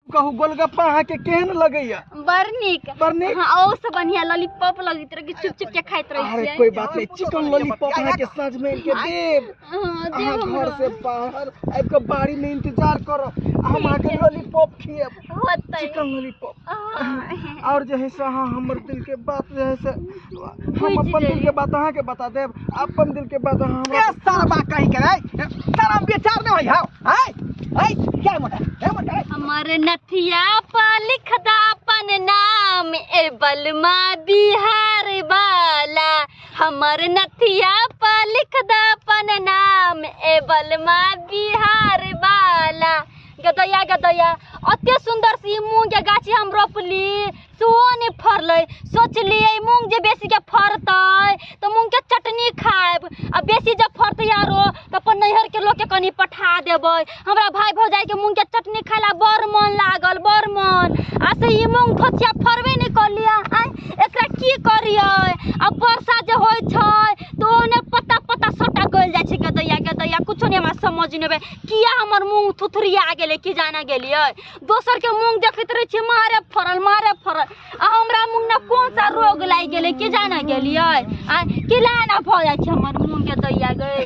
कहू गोलगप्पा अहाँके केहन लगैया? बड़ नीक। बड़ नीक। हाँ, और से बढ़िया लॉलीपॉप लगैत रहे कि चुप चुप के खाइत रहे अरे छियै। कोई बात नहीं, चिकन लॉलीपॉप अहाँके साँझ में आनि के देब। हाँ, देब अहाँ घर हमरा। से बाहर आबि के बाड़ी में इंतजार करब, हम अहाँके लॉलीपॉप खिएब। होतै। Chicken lollipop. हाँ। और जे है से अहाँ हमर दिल के बात जे है से हम बुझि अपन दिल गेलियै। के बात अहाँके बता देब, अपन दिल के बात अहाँ हमरा ए सरबा कहीं के रे, तारा बेचार नहीं होई हाउ। हाय हाय, क्या मोटा हे मोटा रे। हमर नथिया पर लिख दा अपन नाम ए बलमा बिहार वाला। हमर नथिया पर लिख दा अपन नाम ए बलमा बिहार वाला। गदैया गदैया अते सुंदर से ई मूंग के गाछी हम रोपली, सेहो नहि फड़लै। सोचलियै मूंग जे बेसी के फड़तै तऽ मूंग के चटनी खायब, आ बेसी जब फड़तै आरो तऽ अपन नैहर के लोक के कनि पठा देबै। हमरा भाय भौजाइ के मूंग के चटनी खाय ला बड़ मन लागल, बड़ मन। आ से ई मूंग थोथिया फड़बे नहि करलियै। आँय, एकरा की करियै? आ वर्षा जे होइ छै तऽ ओने पत्ता पत्ता सबटा गलि जाइ छै। गदैया गदैया कुछो नहि हमरा समझ नहि अबै, किया हमर मूंग थुथुरिया गेलै की जाने गेलियै। दोसर के मूंग देखैत रहै छियै मारे फड़ल मारे फड़ल, आ हमरा मूंग ने कोन सा रोग लागि गेलै की जाने गेलियै। आँय, किला एना भऽ जाइ छै हमर मूंग के दैया गै।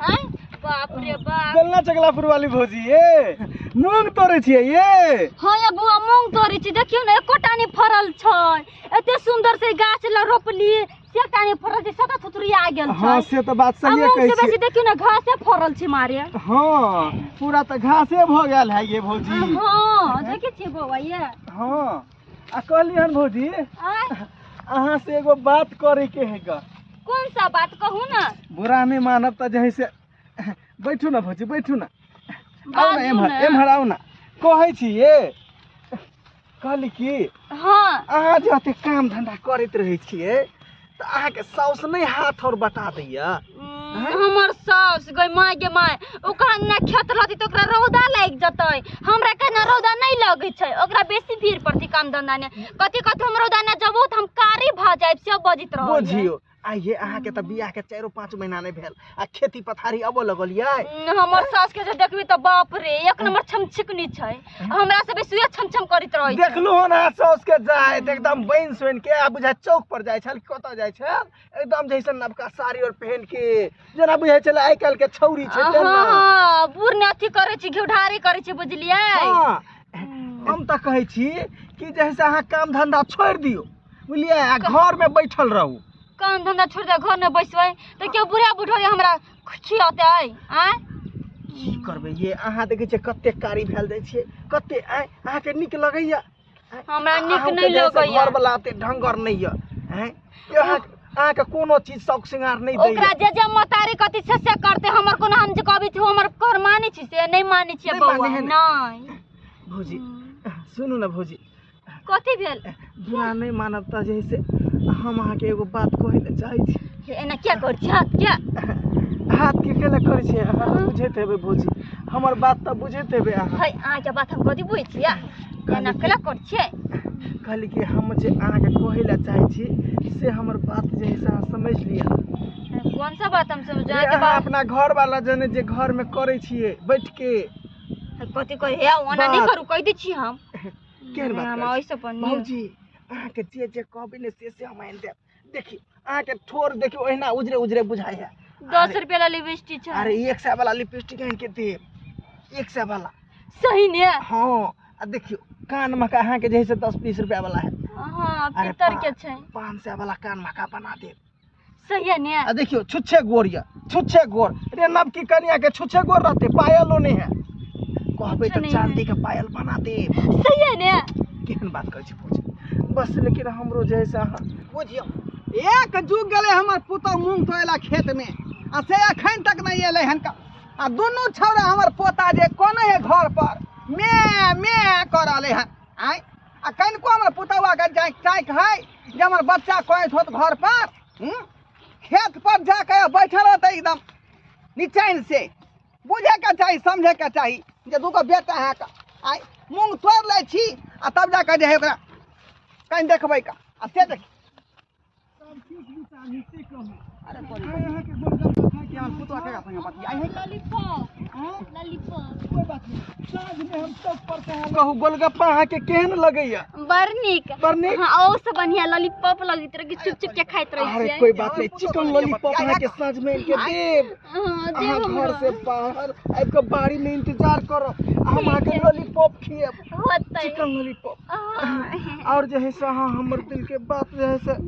आँय, बाप रे बाप। बेलना चकलापुर वाली भौजी ये मूंग तोड़ै छियै ये? हाँ ये बुआ, मूंग तोड़ै छी। देखियौ ने एकोटा नहि फड़ल छै। एते सुंदर से गाछ ल रोपली, से टा नहि फड़ल छै, सबटा थुथुरिया गेल छै। हाँ से तऽ बात आ सहिए मूंग कहै से बेसी छियै। देखियौ ने घासे फड़ल छै मारे। हाँ पूरा तऽ घासे भऽ गेल है ये भौजी। हाँ देखै छियै बौआ ये। हाँ आ कहली हन भौजी, आँय? अहाँ से एगो बात करे के है ग। कोन सा बात कहू ना। बुरा नहीं मानब तऽ जे है से बैठू ना भौजी, बैठू ना। आउ ना बाजू एम्हर, ना। एम्हर आउ ना। कहै छी ये, कहली की हाँ। अहाँ जे अते काम धंधा करैत रहै छियै तऽ अहाँके साउस नहि हाथ और बटा दैया? हमर साउस गई माय गे माय, ओकरा ने खेत रहतै तऽ ओकरा रौदा लागि जतै। हमरा के ने रौदा नहि लगै छै, ओकरा बेसी भीड़ पड़तै काम धंधा ने। कथी कथी हम रौदा ने जबो तऽ हम कारी भऽ जायब, से बजैत रहै। बुझियौ आइये अहाँके तऽ बियाह के 4-5 महीना नहि भेल आ खेती पथारी अबऽ लगल यै। हमर सास के जे देखबी तऽ बाप रे एक नंबर छमछिकनी छै, हमरा से बेसी छमछम करैत रहै छै। देखलु हन अहाँ साउस के जाइत एकदम बनि सोनि के, आ बुझाय चौक पर जाइ छल कतऽ जाइ छल, एकदम जैसन नवका साड़ी और पहन के, जेना बुझाय छल आइ काल्हि के छौरी छै तेना। हाँ, बूढ़ ने अथी करै छी, घिउढारी करै छी, बुझलियै? हाँ, हम तऽ कहै छी कि जे से अहाँ काम धंधा छोड़ि दियौ, बुझलियै, आ घर में बैठल रहू। काम धंधा छोड़ि दे, घर में बैसबै तऽ केओ बुढ़ा बुढ़ो हमरा खियतै? आँय की करबै ये, अहाँ देखै छियै कते कारी भेल जाइ छियै, कते। आँय अहाँके नीक लगैया? हमरा नीक अहूँके नहि जे है से लगैया। घरवला ओते ढंगर नहि यऽ। आँय अहाँके कोनो चीज शौक श्रृंगार नहि दैया। ओकरा जे जे मतारी कथी छै से करतै, हमर कोनो हम जे कहबै छै हमर कर मानै छी से नहि मानै छियै नहि बौआ। मानै है ने। नहि। भौजी सुनू ने भौजी। कथी भेल? बुरा नहि मानब तऽ जे है से हम अहाँके एगो बात कहै लए चाहै छी। हे, एना किया करै छी? हाथ किया? हाथ के केना करै छियै? अहाँ तऽ बुझैत हेबै भौजी, हमर बात तऽ बुझैत हेबै अहाँ। है, अहाँके बात हम कथी बुझै छियै? एना केना करै छियै? कहली कि हम जे अहाँके कहै लए चाहै छी से हमर बात जे है से अहाँ समझि लिअ। कोन सा बात हम समझ? जे अहाँके अहाँ बात अपना घरवाला जने जे घरमे करै छियै बैठ के। कथी कहै? हे, ओना नहि बात। करू, कहि दै छी हम। केहन बात हम करै छी? ओहिसँ अपन भौजी अहाँके जे जे कहबै ने से से हम आनि देब। देखियौ अहाँके ठोर देखियौ ओहिना उजरे उजरे बुझाइ है। 10 रुपया वाला लिपस्टिक छै। अरे 100 वाला लिपस्टिक आनि के देब, 100 वाला। सही ने? हाँ, आ देखियौ कान मका अहाँके जे है से 10-20 रुपया वाला है। हाँ, अरे पित्तर के छै। 500 वाला कान मका बना देब। सही है ने? आ देखियौ छुच्छे गोर यऽ, छुच्छे गोर रे, नवकी कनिया के छुच्छे गोर रहते, पायलो नहि है। कहबै कुछो तऽ नहि है। चांदी के पायल बना देब। सही है ने? केहन बात करै छी भौजी, बस लेकिन हमरो जे है से अहाँ बुझियौ एक जुग गेलै हमर पुतहु मूँग तोड़ैला खेत में, आ से अखन तक नहि एलै हन। आ दुनू छौड़ा हमर पोता जे कोने है घर पर मे मे कऽ रहलै हन। आँय, आ कनिको हमर पुतहुआके चाँकि है जे हमर बच्चा कहैत होत घर पर, खेत पर जाके बैठल रहतै एकदम निचैन से। बुझैके चाही, समझैके चाही जे दूगो बेटा है का। आँय, मूँग तोड़ि लै छी आ तब जाके जे है ओकरा कनि देखबै का। आ से देख सब किछु विचार से कहू। अरे अहाँके गोलगप्पा खाय के हमर पुतवा के संगे बतियाइ है। Lollipop, lollipop. कोई बात नहीं, साँझ में हम चौक पर से आएब। कहू गोलगप्पा अहाँके केहन लगैया? बड़ नीक। बड़ नीक? हाँ, और से बढ़िया लॉलीपॉप लगैत रहे कि चुप चुप के खाइत रहे अरे छियै। कोई बात नहीं, चिकन लॉलीपॉप अहाँके साँझ में इनके देब। हाँ, अहाँ देब घर हमरा। से बाहर आबि कऽ बाड़ी में इंतजार करब, हम अहाँके लॉलीपॉप खिएब, होतै। Chicken lollipop. हाँ। और जे है से अहाँ हमर दिल के बात जे है से हम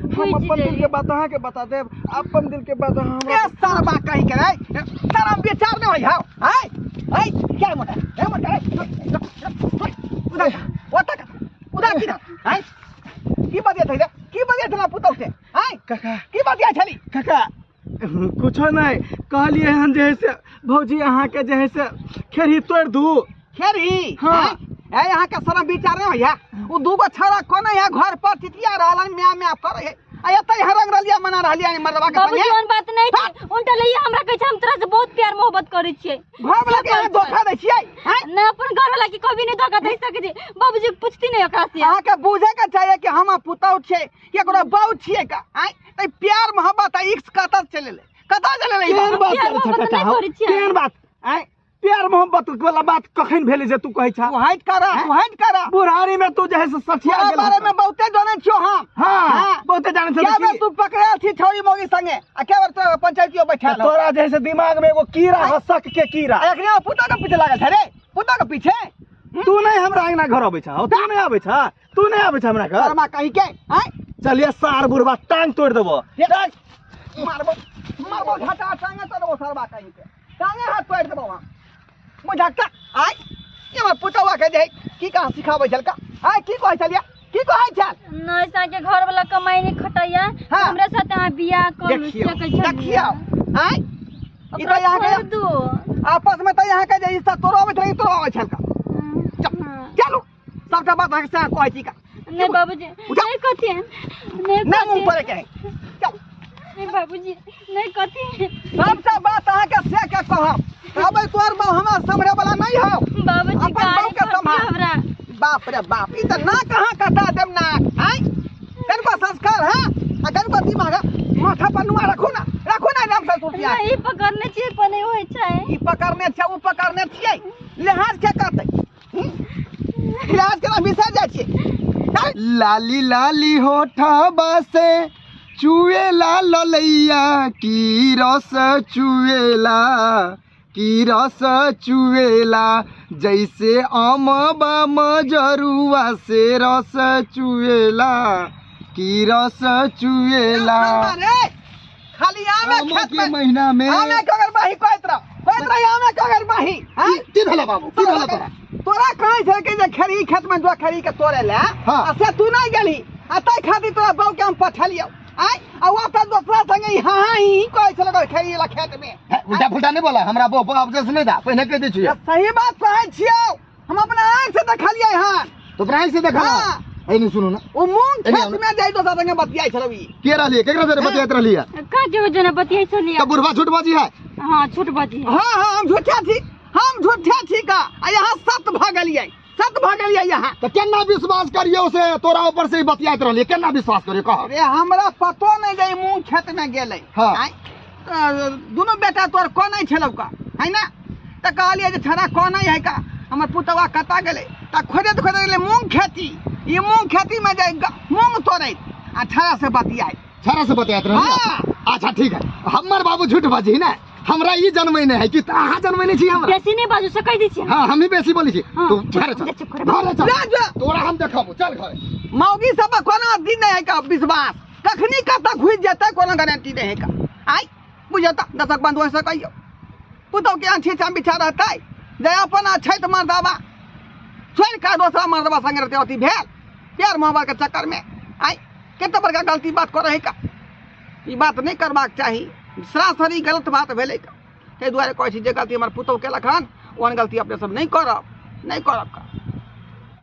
बुझि अपन दिल गेलियै। के बात अहाँके बता देब, अपन दिल के बात अहाँ हमरा। ए सरबा कहीं के रे, तारा विचार नहीं होई how. हाय हाय, क्या मोटा ए मोटा रे, उधर ओता उधर किधर हाय, की बतिया थई रे, की बतिया थला पुतौ से हाय? काका, की बतिया छली? काका कुछो नहीं कहलिए हन जे है से भौजी अहाँके जे है से खेरही तोड़ि दू। खेरही? हाँ। ए यहाँ के शरम विचार नहीं होइया। उ दूगो छौड़ा कोने है घर पर चितिया रहलन, म्या म्या करे है, आ एतै हरंग रहलिया मना रहलिया नि मर्दबा के बाबूजी संगे। ओहन बात नहीं छै, उनटा लइया हमरा कहै छै हम तोरा से बहुत प्यार मोहब्बत करै छियै। घर वाला के अहाँ धोखा दै छियै? हैं? ना, अपन घर वाला के कभी नहीं धोखा दे सकै छी। बाबूजी पूछती नहीं ओकरा से। अहाँ के बुझे के चाहिए कि हम पुतहु छियै कि एकरो बहू छियै का। आँय, तऽ प्यार मोहब्बत आ इश्क कतऽ चलेलै, कतऽ चलेलै ई केहन बात? बात प्यार करै छ मोहब्बत काका नहि हौ? करै छियै। केहन बात? आँय, प्यार मोहब्बत वाला बात कखन भेलै जे तू कहै छा? तू हटि कर, तू हटि कर। बुढ़ारी में तू जे है से सठिया तोरा गेल बारे में बहुते जानै छियौ हम। हाँ, हाँ। बहुते जानै छौ क्या की? बेर तू पकड़ायल छी छौड़ी मौगी संगे, आ क्या बेर तोरा पंचायतियो बैठायल हौ? तोरा जे है से दिमाग में एगो कीड़ा है, शक के कीड़ा। आ एखने पुतहु के पीछे लागल छै रे, पुतहु के पीछे। तू नहीं हमरा अंगना घर अबै छह, तू नहीं आबै छह, तू नहीं आबै छह हमरा घर। शर्मा कहीं के आँय? चलिए सार बुढ़बा टांग तोड़ देबो। मारबो मारबो घाटा टांगे तोड़बो सरबा कहीं के, टांगे हाथ तोड़ देबो हम। बुझाका आय, ये हमर पुतौआ के जे की कहाँ सिखाबै छलका आय, की कहै छलिया, की कहै छल? नहीं, साके घर वाला कमाई नहीं खटैया, हाँ। हमरा साथ अहाँ बियाह करू देखियौ, सकै छलियै। देखियौ आय, ई ओकरा तऽ यहाँ के छोड़ दू। आपस में तऽ यहाँ के जे हिस्सा तोरो अबैत रहे, तोरो अबै छलका। हाँ। चलू सबटा बात अहाँके से कहै छी का। नहीं बाबूजी, उठा। नहीं कथी, नहीं नहीं मुँह कथी। पर के चल। नहीं बाबूजी, नहीं कथी। सबटा बात अहाँके से के कहब, कहबै तोहर बाप हमरा सम्हरे वाला नहीं हौ। बाबूजी अपन गाली बाप के पड़ती सम्हार। हमरा। बाप रे बाप, ई तऽ नाक अहाँ कटा देब नाक। आँय, कनिको संस्कार है आ कनिको दिमाग है? माथा पर नुआ रखू ना, रखू ना राम से सुतिया। नहीं पकड़ने छियै पर नहीं होइ छै। ई पकड़ने छै, उ पकड़ने छियै, लिहाज के करतै? लिहाज केना बिसरि जाइ छियै? लाली लाली होठबा से चुएला ललैया, की रस चुएला, की रस चुएला, जैसे अमबा मजरुआ से रस चुएला, की रस चुएला। रे, खाली आमे आमो खेत के में महीना में आमे कगर बाही कहैत रह, कहैत रह आमे कगर बाही। आँय? की भेला बाबू, की भेला तोरा? तोरा कहै छै कि जे खेरही खेत में जो खेरही के तोड़े ले, हाँ। आ से तू नहीं गेलही, आ तै खातिर तोरा बाऊ के हम पठलियौ। आँय, आ ओ अपन दोसरा संगे ई हाँ हाँ ही कहै छलै खेरही वाला खेत में। हे, उल्टा फुल्टा नहीं बोला, हमरा बो ऑब्जेक्शन नहीं था, पहिने कह दै छियै। सही बात कहै छियौ, हम अपना आँखि से देखलियै हन। तो अपना आँखि से देखा? हाँ। ए नहीं सुनू ना, ओ मूंग एने खेत आउ ना। में जाय दोसरा संगे बतियाइ छलौ ई। के रहलियै, केकरा संगे बतियाइत रहलियै? का जो जना बतियाइ छलियै? तऽ बुढ़बा झूठ बाजी है। हाँ, झूठ बाजी है। हाँ हाँ, हम झूठा छी, हम झूठा छी का, आ यहाँ सत भऽ गेलियै, सत भऽ गेलियै यहाँ। तऽ केना विश्वास करियौ से तोरा ऊपर से ही बतियाइत रहलियै, केना विश्वास करियौ कह? अरे हमरा पतो नहीं जे मूंग खेत में गेलै। हाँ। आँय, तऽ दुनू बेटा तोर कोनै छलौ का है ना, तऽ कहलियै जे छड़ा कोनै है का, हमर पुतौआ कतऽ गेलै? तऽ खोजैत खोजैत गेलै मूंग खेती, ई मूंग खेती में जे मूंग तोड़ैत आ छड़ा से बतियाइत। छड़ा से बतियाइत रहलियै? हाँ। अच्छा ठीक है, हमर बाबू झूठ बाजी ने, हमरा ई जनमै नहि है कि अहाँ जनमै नहि छी हमरा। बेसी नहीं बाजू से कहि दै छियै। हाँ, हम ही बेसी बोलै छी। हाँ, तू चुप घरे चल, चुप कर। घरे चल, जा, जा। तोरा हम देखबो, चल घरे। मौगी सब कोनो दिन नहीं है का विश्वास, कखनी कतऽ घुसि जेतै कोनो गारंटी नहीं है का। आँय बुझियौ तऽ दर्शक बंधु से कहियौ, पुतहु के आँखि छाम बिछा रहतै जे अपन अछैत मर्दबा छोड़ि कऽ दोसरा मर्दबा संगे रहतै, अथी भेल प्यार मोहब्बत के चक्कर में। आँय कते बड़का गलती बात करै है का, ई बात नहि करबाक चाही, सरासरी गलत बात भेलै का। ताहि दुआरे कहै छी जे गलती हमर पुतहु केलक हन ओहन गलती अपने सब नहि करब, नहि करब का।